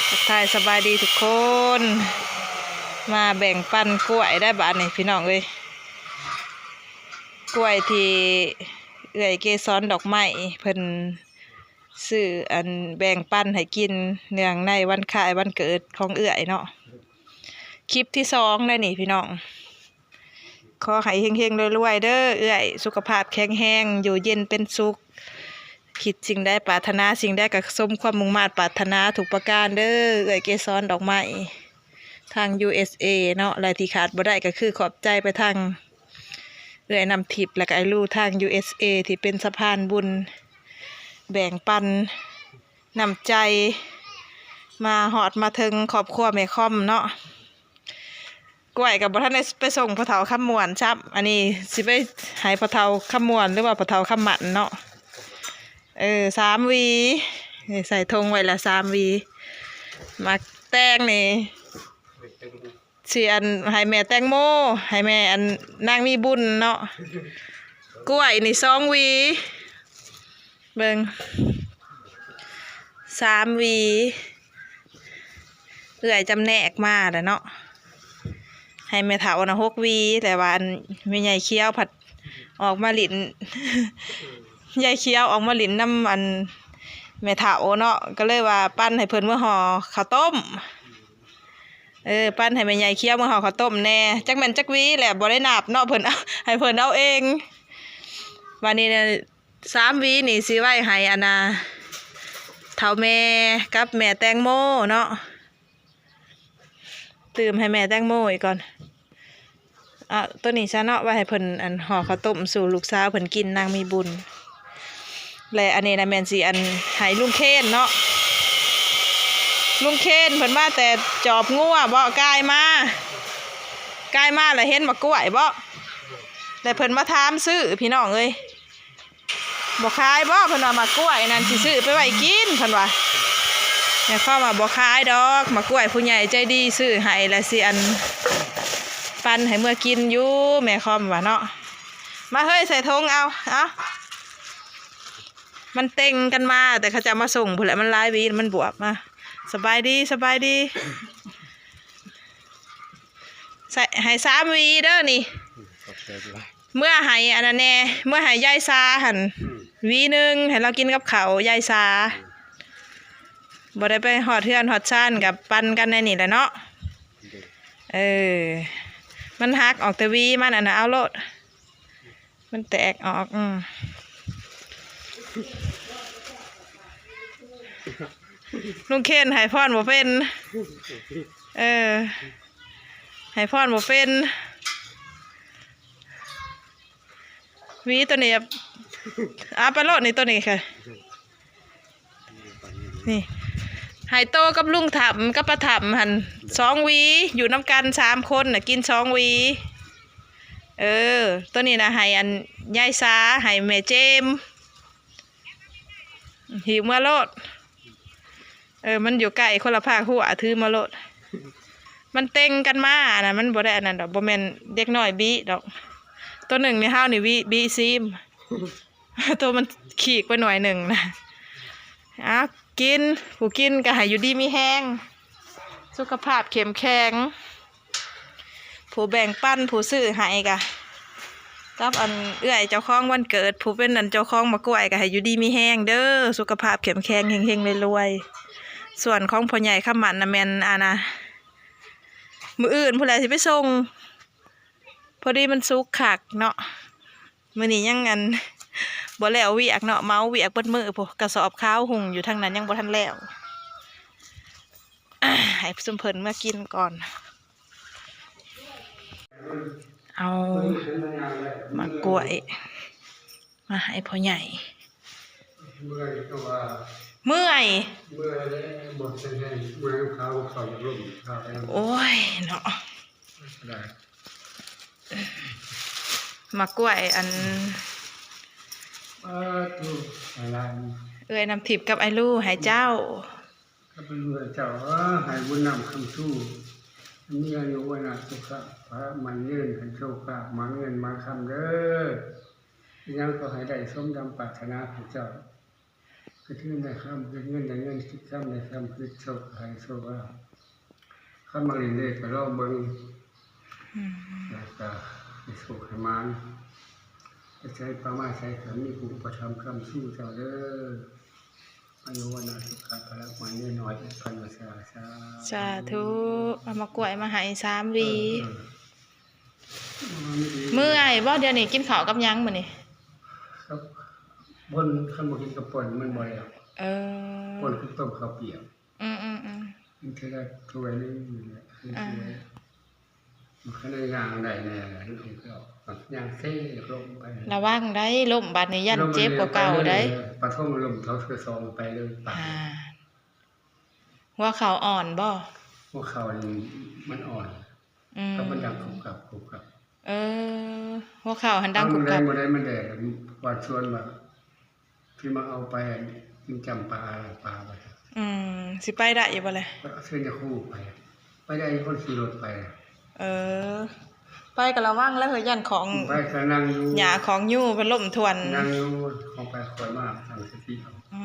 ທັກທາຍສະບາຍດີທຸກຄົນ ມາແບ່ງປັນກ້ວຍໄດ້ບາດນີ້ພີ່ນ້ອງເອີຍ. ກ້ວຍທີ່ເອື້ອຍເກສອນດອກໄມ້ເພິ່ນຊື້ ອັນ ແບ່ງປັນໃຫ້ກິນ ເນື່ອງໃນວັນຄ້າຍວັນເກີດຂອງເອື້ອຍເນາະ. ຄລິບທີສອງແລ້ວນີ້ພີ່ນ້ອງ. ຂໍໃຫ້ເຮັງໆລວຍໆເດີເອື້ອຍ ສຸຂະພາບແຂງແຮງ ຢູ່ເຢັນເປັນສຸກ ຄິດສິ່ງໃດປາດຖະໜາສິ່ງໃດກໍສົມຄວາມມຸ່ງມາດປາດຖະໜາທຸກປະການເດີ ເອື້ອຍເກສອນດອກໄມ້ ທາງ ຢູເອສເອ ເນາະ. ແລະທີ່ຂາດບໍ່ໄດ້ກໍຄືຂອບໃຈໄປທາງເອື້ອຍນ້ຳທິບ ແລະກໍອ້າຍລູທາງ ຢູເອສເອ ທີ່ເປັນສະພານບຸນ ແບ່ງປັນນ້ຳໃຈ ມາຮອດມາເຖິງຄອບຄົວແມ່ຄອມເນາະ. ກ້ວຍກໍບໍ່ທັນໄດ້ໄປສົ່ງພໍ່ເຖົ້າຄຳມ່ວນຊ້ຳ ອັນນີ້ຊິໄປໃຫ້ພໍ່ເຖົ້າຄຳມ່ວນ ຫຼືວ່າພໍ່ເຖົ້າຄຳໝັ້ນເນາະ. ເອີ ສາມຫວີ ນີ້ໃສ່ຖົງໄວ້ລະສາມຫວີ. ໝາກແຕງນີ້ຊິ ອັນ ໃຫ້ແມ່ແຕງໂມ ໃຫ້ແມ່ ອັນ ນາງມີບຸນເນາະ. ກ້ວຍນີ້ສອງຫວີ ເບິ່ງ ສາມຫວີ ເອື້ອຍຈຳແນກມາແລ້ວເນາະ. ໃຫ້ແມ່ເຖົ້ານະຫົກຫວີ ແຕ່ວ່າ ອັນ ແມ່ໃຫຍ່ຂຽວພັດອອກມາຫຼິ້ນ ຍາຍຂຽວອອກມາຫຼິ້ນນຳ ອັນ ແມ່ເຖົ້າເນາະ ກໍເລີຍວ່າປັນໃຫ້ເພິ່ນເມືອຫໍ່ເຂົ້າຕົ້ມ. ເອີ ປັນໃຫ້ແມ່ໃຫຍ່ຂຽວເມືອຫໍ່ເຂົ້າຕົ້ມແດ່. ຈັກແມ່ນຈັກຫວີແຫຼະ ບໍ່ໄດ້ນັບເນາະ ເພິ່ນເອົາ ໃຫ້ເພິ່ນເອົາເອງ. ບາດນີ້ນະ ສາມຫວີນີ້ຊິໄວ້ໃຫ້ ອັນນາ ເຖົ້າແມ່ກັບແມ່ແຕງໂມເນາະ. ຕື່ມໃຫ້ແມ່ແຕງໂມອີກກ່ອນ. ເອົາໂຕນີ້ຊະເນາະ ໄວ້ໃຫ້ເພິ່ນ ອັນ ຫໍ່ເຂົ້າຕົ້ມສູ່ລູກສາວເພິ່ນກິນ ນາງມີບຸນ. ແລະ ອັນນີ້ນະແມ່ນຊິ ອັນ ໃຫ້ລຸງເຄນເນາະ. ລຸງເຄນເພິ່ນມາແຕ່ຈອບງົວເບາະ ກາຍມາ ກາຍມາແລ້ວເຫັນໝາກກ້ວຍເບາະ ແລ້ວເພິ່ນມາຖາມຊື້ ພີ່ນ້ອງເອີຍ. ບໍ່ຂາຍບໍ່? ເພິ່ນວ່າໝາກກ້ວຍນັ້ນຊິຊື້ໄປໄວ້ກິນ ເພິ່ນວ່າ. ແມ່ຄອມວ່າບໍ່ຂາຍດອກ ໝາກກ້ວຍຜູ້ໃຫຍ່ໃຈດີຊື້ໃຫ້ ແລະຊິ ອັນ ປັນໃຫ້ເມືອກິນຢູ່ ແມ່ຄອມວ່າເນາະ. ມາເຮີ້ຍ ໃສ່ຖົງເອົາ ເອົາ. ມັນເຕັງກັນມາ ແຕ່ເຂົາເຈົ້າມາສົ່ງພຸ້ນແຫຼະ ມັນຫຼາຍຫວີ ມັນບວບມາ. ສະບາຍດີ ສະບາຍດີ. ໃສ່ໃຫ້ສາມຫວີເດີນີ້ ຂອບໃຈຫຼາຍ. ເມືອໃຫ້ອັນນັ້ນແດ່ ເມືອໃຫ້ຍາຍສາຫັ້ນ ອືມ ຫວີໜຶ່ງ ໃຫ້ລາວກິນກັບເຂົ້າ ຍາຍສາ. ອືມ ບໍ່ໄດ້ໄປຮອດເຮືອນຮອດຊານ ກໍປັນກັນໃນນີ້ແຫຼະເນາະ. ໂດຍ ເອີ ມັນຫັກອອກແຕ່ຫວີມັນ ອັນນັ້ນເອົາໂລດ ມັນແຕກອອກ. ອືມ ລຸງເຄນໃຫ້ພອນບໍ່ເປັນ. ເອີ ໃຫ້ພອນບໍ່ເປັນ. ຫວີໂຕນີ້ ເອົາໄປໂລດນີ້ ໂຕນີ້ຄ່ະ ນີ້ ໃຫ້ໂຕກັບລຸງຖຳກັບປ້າຖຳຫັ້ນສອງຫວີ ຢູ່ນຳກັນສາມຄົນນະ ກິນສອງຫວີ. ເອີ ໂຕນີ້ນະ ໃຫ້ອັນຍາຍສາ ໃຫ້ແມ່ເຈມ ຫິ້ວເມືອໂລດ. ເອີ ມັນຢູ່ໃກ້ຄົນລະພາກຫົວ ຖືມາໂລດ. ມັນເຕັງກັນມາ ອັນນັ້ນມັນບໍ່ໄດ້ອັນນັ້ນດອກ ບໍ່ແມ່ນເດັກນ້ອຍບິດອກ. ໂຕໜຶ່ງນີ້ ເຮົານີ້ບິ ບິຊີມ ໂຕມັນຂີກໄປໜ່ວຍໜຶ່ງນະ. ເອົາ ກິນ ຜູ້ກິນກໍໃຫ້ຢູ່ດີມີແຮງ ສຸຂະພາບເຂັ້ມແຂງ. ຜູ້ແບ່ງປັນ ຜູ້ຊື້ໃຫ້ກະ ກັບອັນເອື້ອຍເຈົ້າຂອງວັນເກີດ ຜູ້ເປັນອັນເຈົ້າຂອງໝາກກ້ວຍ ກະໃຫ້ຢູ່ດີມີແຮງເດີ ສຸຂະພາບເຂັ້ມແຂງ ເຮັງໆລວຍໆ. ສ່ວນຂອງພໍ່ໃຫຍ່ຄຳໝັ້ນນະ ແມ່ນອັນນະ ມື້ອື່ນພຸ້ນແຫຼະຊິໄປສົ່ງ ພໍດີມັນສຸກຄັກເນາະ. ມື້ນີ້ຍັງອັນ ບໍ່ແລ້ວວຽກເນາະ ເມົາວຽກເບິດມື້ພຸ້ນ ກະສອບຂາວຫຸ່ງຢູ່ທາງນັ້ນຍັງບໍ່ທັນແລ້ວ. ໃຫ້ຊຸມເພິ່ນເມືອກິນກ່ອນ. ເອົາໝາກກ້ວຍມາໃຫ້ພໍ່ໃຫຍ່. ເມື່ອຍ ເມື່ອຍແລ້ວ ບໍ່ແຂງແຮງ ເມື່ອຍຂາ ເຂົ້າລົມຂາ. ໂອ້ຍເນາະ ໄດ້ ໝາກກ້ວຍອັນ ເອີ ເອື້ອຍນ້ຳທິບກັບອ້າຍລູໃຫ້ເຈົ້າ. ຂ້າພະເຈົ້າ ຂໍໃຫ້ບຸນນຳຄຳຊູ່ ມີອາຍຸ ວັນນະ ສຸຂະ ພະ ໝັ້ນຍືນ ໃຫ້ໂຊກລາບ ໝານເງິນ ໝານຄຳເດີ. ເຮັດຫຍັງກໍໃຫ້ໄດ້ສົມດັ່ງປາດຖະໜາຂອງເຈົ້າ. ເຮັດເງິນໄດ້ຄຳ ເຮັດເງິນໄດ້ເງິນ ຄິດຄຳໄດ້ຄຳ ຄິດໂຊກໃຫ້ໂຊກລາບ ຄັນມັກຫຼິ້ນເລກກໍລອງເບິ່ງ ອືມ ແລ້ວກໍໃຫ້ໂຊກໃຫ້ໝານ ໄປໃສປະມາໃສກໍມີຜູ້ອຸປະຖຳຄ້ຳຊູເຈົ້າເດີ ອາຍຸວັນນະສຸຂະພະລະ ໝານຍາຍນ້ອຍ ພັນວັດສາ ສາ ສາທຸ ເອົາໝາກກ້ວຍມາໃຫ້ສາມຫວີ ເອີ ເອີ ເມື່ອຍບໍ່? ດຽວນີ້ກິນເຂົ້າກັບຫຍັງມື້ນີ້? ກັບ ບໍ່ ຄັນບໍ່ກິນກັບປົ່ນມັນບໍ່ແລ້ວ ເອີ ປົ່ນຄືຕົ້ມເຂົ້າປຽກ ອືມໆໆ ກິນເທື່ອລະຖ້ວຍໜຶ່ງນີ້ແຫຼະ ເອີ ຖ້ວຍ ມັນຂະໜາດຍ່າງໄດ້ແດ່ລະ ຍ່າງເຊລົງໄປ ລະວັງໄດ໋ ລົ້ມບາດນີ້ຢ້ານເຈັບກວ່າເກົ່າໄດ໋ ປະຖົມລົ້ມເທົ່າເທື່ອສອງໄປເລີຍ ປາ ຫົວເຂົ່າອ່ອນບໍ່? ຫົວເຂົ່ານີ້ມັນອ່ອນ ອືມ ກໍມັນດັງກຸບກັບ ກຸບກັບ ເອີ ຫົວເຂົ່າຫັ້ນດັງກຸບກັບ ມື້ໃດ ມື້ໃດມັນແດດ ວານຊວນວ່າ ທີ່ມາເອົາໄປກິນຈ້ຳປາ ລ້າງປາວ່າຊັ້ນ ອືມ ຊິໄປໄດ້ຢູ່ບໍ່ລະ? ເຊີນຍາຄູໄປ ໄປໄດ້ຢູ່ ຄົນຂີ່ລົດໄປ ເອີ ໄປກໍລະວັງແລ້ວເຮີ້ຍ ຢ້ານຂອງ ໄປກໍນັ່ງຢູ່ ຫຍ້າຂອງຢູ່ ໄປລົ້ມຖ້ວນ ນັ່ງຢູ່ ຂອງໄປຄ່ອຍມາ ຕັ້ງສະຕິເອົາ ອື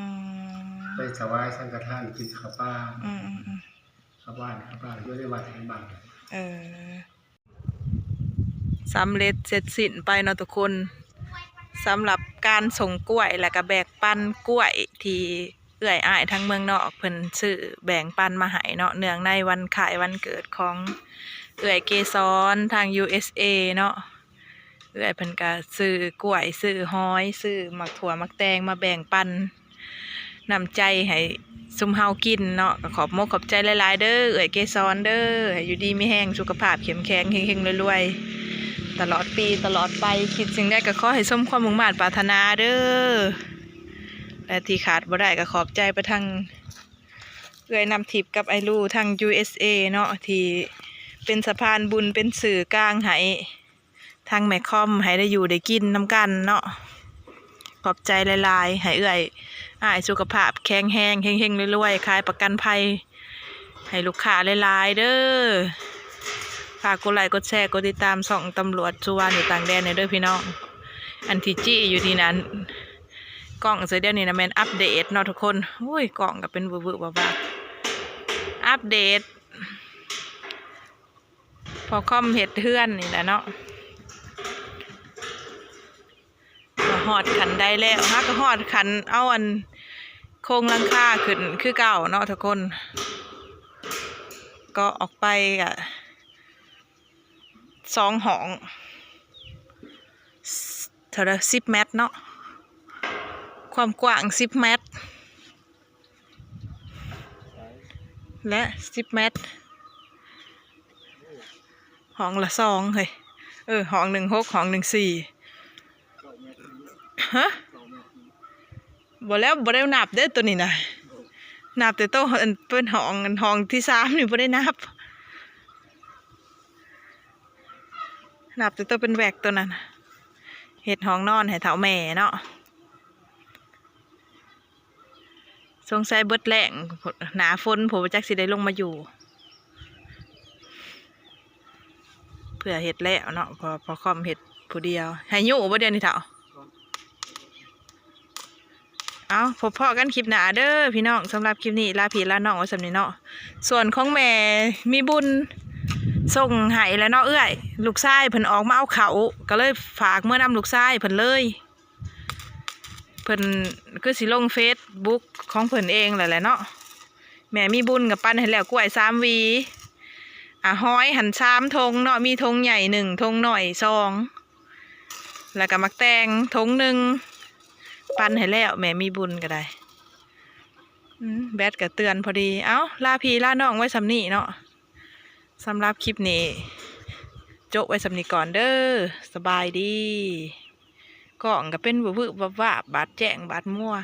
ມ ໄປຖວາຍສັງຄະທານ ກິນເຂົ້າປາ ອືມໆໆ ເຂົ້າບ້ານ ເຂົ້າບ້ານ ຢູ່ໃນວັດໃນບ້ານ ເອີ ສຳເລັດເສັດສິ້ນໄປເນາະທຸກຄົນ ສຳລັບການສົ່ງກ້ວຍ ແລ້ວກະແບ່ງປັນກ້ວຍທີ່ເອື້ອຍອ້າຍທາງເມືອງນອກເພິ່ນຊື້ແບ່ງປັນມາໃຫ້ເນາະ ເນື່ອງໃນວັນຄ້າຍວັນເກີດຂອງເອື້ອຍເກສອນທາງ ຢູເອສເອ ເນາະ ເອື້ອຍເພິ່ນກະຊື້ກ້ວຍ ຊື້ຫອຍ ຊື້ໝາກຖົ່ວໝາກແຕງມາແບ່ງປັນ ນ້ຳໃຈໃຫ້ຊຸມເຮົາກິນເນາະ ກໍຂອບມົກຂອບໃຈຫຼາຍໆເດີ ເອື້ອຍເກສອນເດີ ໃຫ້ຢູ່ດີມີແຮງ ສຸຂະພາບເຂັ້ມແຂງ ເຮັງໆລວຍໆ ຕະຫຼອດປີຕະຫຼອດໄປ ຄິດສິ່ງໃດກໍຂໍໃຫ້ສົມຄວາມມຸ່ງມາດປາດຖະໜາເດີ ແລະທີ່ຂາດບໍ່ໄດ້ກໍຂອບໃຈໄປທາງເອື້ອຍນ້ຳທິບກັບອ້າຍລູທາງ ຢູເອສເອ ເນາະ ທີ່ເປັນສະພານບຸນ ເປັນສື່ກາງໃຫ້ ທາງແມ່ຄອມໃຫ້ໄດ້ຢູ່ໄດ້ກິນນຳກັນເນາະ ຂອບໃຈຫຼາຍໆ ໃຫ້ເອື້ອຍອ້າຍສຸຂະພາບແຂງແຮງ ເຮັງໆລວຍໆ ຂາຍປະກັນໄພໃຫ້ລູກຄ້າຫຼາຍໆເດີ ຝາກກົດໄລ້ກົດແຊ ກົດຕິດຕາມຊ່ອງຕຳຫຼວດສຸວັນຢູ່ຕ່າງແດນແດ່ເດີພີ່ນ້ອງ ອັນທີ່ຈີ້ຢູ່ນີ້ນັ້ນ ກ້ອງເສຍດຽວນີ້ນະແມ່ນອັບເດດເນາະທຸກຄົນ ໂອ້ຍ ກ້ອງກໍເປັນວືບໆວາບໆ ອັບເດດ ພໍ່ຄອມເຮັດເຮືອນນີ້ແຫຼະເນາະ ວ່າຮອດຂັ້ນໃດແລ້ວ ຫາກໍຮອດຂັ້ນເອົາອັນໂຄງຫຼັງຄາຂຶ້ນຄືເກົ່າເນາະທຸກຄົນ ກໍອອກໄປກະສອງຫ້ອງ ເທົ່າໃດ ສິບແມັດເນາະ ຄວາມກວ້າງສິບແມັດ ແລະ ສິບແມັດ ຫ້ອງລະສອງເຮີ້ຍ ເອີ ຫ້ອງໜຶ່ງຫົກ ຫ້ອງໜຶ່ງສີ່ ຮະ ບໍ່ແລ້ວ ບໍ່ໄດ້ນັບເດ້ໂຕນີ້ນະ ນັບແຕ່ໂຕອັນເປັນຫ້ອງ ອັນຫ້ອງທີສາມນີ້ບໍ່ໄດ້ນັບ ນັບແຕ່ໂຕເປັນແວັກໂຕນັ້ນ ເຮັດຫ້ອງນອນໃຫ້ເຖົ້າແມ່ເນາະ. ສົງໄສເບິດແລ້ງ ໜ້າຝົນພຸ້ນ ບໍ່ຈັກຊິໄດ້ລົງມາຢູ່ ເພື່ອເຮັດແລ້ວເນາະ ເພາະພໍ່ຄອມເຮັດຜູ້ດຽວ ໃຫ້ຍູ້ບໍ່ດຽວນີ້ເຖົ້າ? ເອົາ ພົບພໍ້ກັນຄລິບໜ້າເດີພີ່ນ້ອງ ສຳລັບຄລິບນີ້ລາພີ່ລານ້ອງໄວ້ສ່ຳນີ້ເນາະ ສ່ວນຂອງແມ່ມີບຸນສົ່ງໃຫ້ແລ້ວເນາະເອື້ອຍ ລູກຊາຍເພິ່ນອອກມາເອົາເຂົ້າ ກໍເລີຍຝາກເມືອນຳລູກຊາຍເພິ່ນເລີຍ. ເພິ່ນຄືຊິລົງເຟສບຸກຂອງເພິ່ນເອງແລ້ວແຫຼະເນາະ ແມ່ມີບຸນກໍປັ່ນໃຫ້ແລ້ວ ກ້ວຍສາມຫວີ ອາ ຫອຍຫັ້ນສາມຖົງເນາະ ມີຖົງໃຫຍ່ໜຶ່ງ ຖົງນ້ອຍສອງ ແລ້ວກໍໝາກແຕງຖົງໜຶ່ງ ປັ່ນໃຫ້ແລ້ວ ແມ່ມີບຸນກໍໄດ້ ອືມ ແບັດກໍເຕືອນພໍດີ ເອົ້າ ລາພີ່ລານ້ອງໄວ້ສ່ຳນີ້ເນາະ. ສຳລັບຄລິບນີ້ ໂຈະໄວ້ສ່ຳນີ້ກ່ອນເດີ ສະບາຍດີ. ກ້ອງກໍເປັນວືບໆວາບໆ ບາດແຈ້ງບາດມົວ.